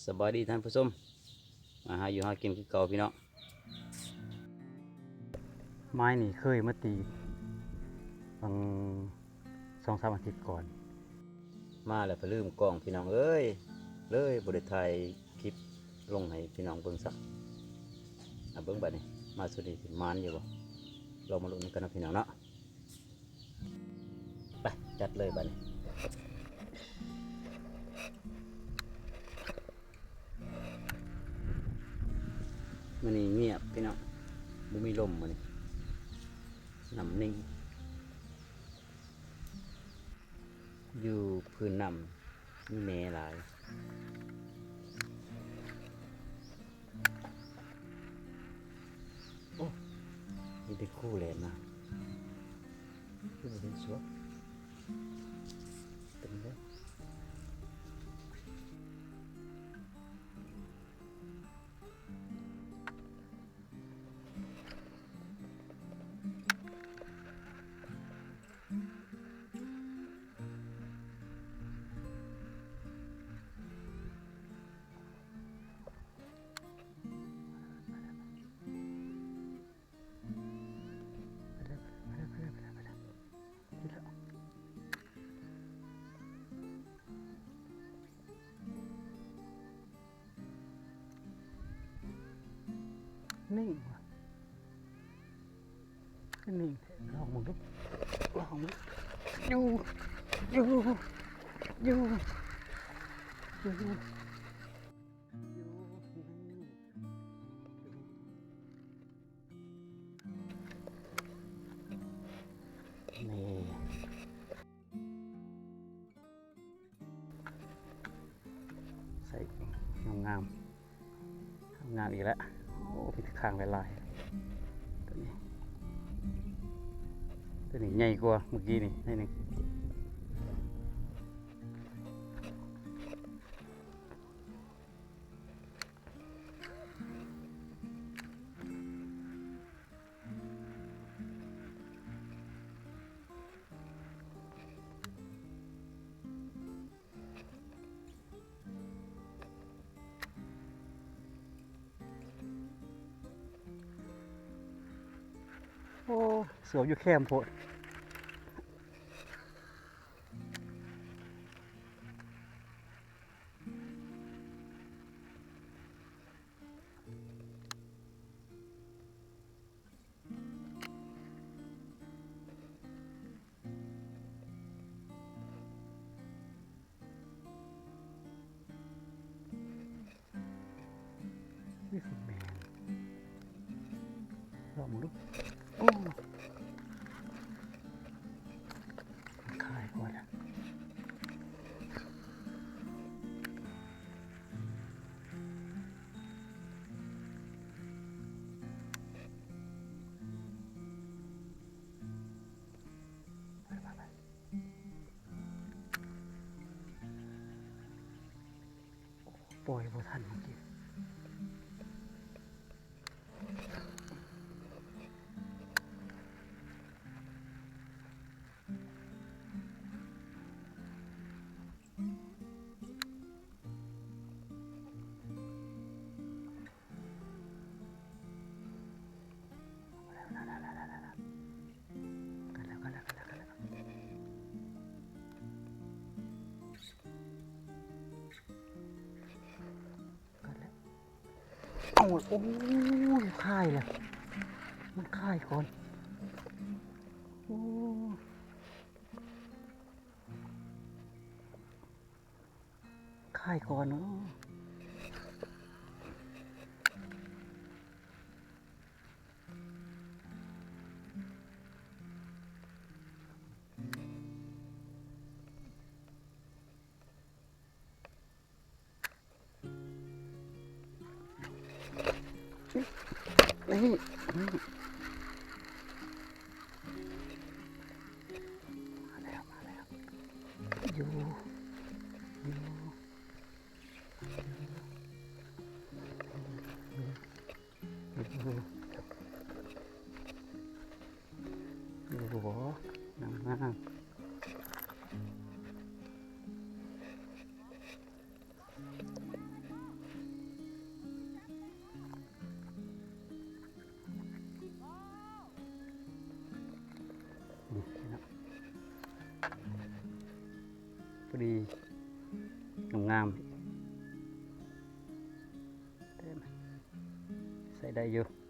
ສະບາຍດີທ່ານຜູ້ຊົມ ມາຫາຢູ່ຫາກິນຄືເກົ່າພີ່ນ້ອງ. ໄມ້ນີ້ເຄີຍມາຕີຫວ່າງສອງສາມອາທິດກ່ອນ ມາແລ້ວໄປລືມກ້ອງພີ່ນ້ອງເອີຍ ເລີຍບໍ່ໄດ້ຖ່າຍຄລິບລົງໃຫ້ພີ່ນ້ອງເບິ່ງຊ້ຳ. ອາ ເບິ່ງບາດນີ້ ມາຊຸດນີ້ຊິໝານຢູ່ບໍ່ ລອງມາລຸ້ນນຳກັນເນາະພີ່ນ້ອງເນາະ. ໄປ ຈັດເລີຍບາດນີ້. ມື້ນີ້ງຽບພີ່ນ້ອງ ບໍ່ມີລົມມື້ນີ້ ນ້ຳນິ່ງ. ຢູ່ພື້ນນ້ຳມີແມຫຼາຍ. ໂອ້ ມີແຕ່ຄູແລ່ນມາ ຄືບໍ່ເຫັນສວກ ເປັນເດ້. ນີ້ຫວາ ນີ້ແທ້ ລອງເບິ່ງດູ ລອງເບິ່ງ ຢູ່ ຢູ່ ຢູ່ ຢູ່ ຢູ່ ນີ້. ໃສ່ງາມໆ ງາມອີກແລ້ວ. ໂອ້ ມີແຕ່ຄ້າງຫຼາຍໆ ໂຕນີ້ ໂຕນີ້ໃຫຍ່ກວ່າມື້ກີ້ນີ້ໜ້ອຍໜຶ່ງ. ໂອ້ ສວມຢູ່ແຄມໂພດ. ນີ້ຄືແມງ ລອງເບິ່ງດູ. ໂອ້ ຄາຍກ່ອນລະ. ປ່ອຍບໍ່ທັນເມື່ອກີ້. ເອົາ ໂອ້ຍ ຄາຍແລ້ວ ມັນຄາຍກ່ອນ ໂອ້ ຄາຍກ່ອນເນາະ. ນີ້ ນີ້ ມາແລ້ວ ມາແລ້ວ ຢູ່ ຢູ່ ຢູ່ ຢູ່ ຢູ່ບໍ່ ງາມໆ. ພໍດີ ງາມໆ ໃຊ້ໄດ້ຢູ່.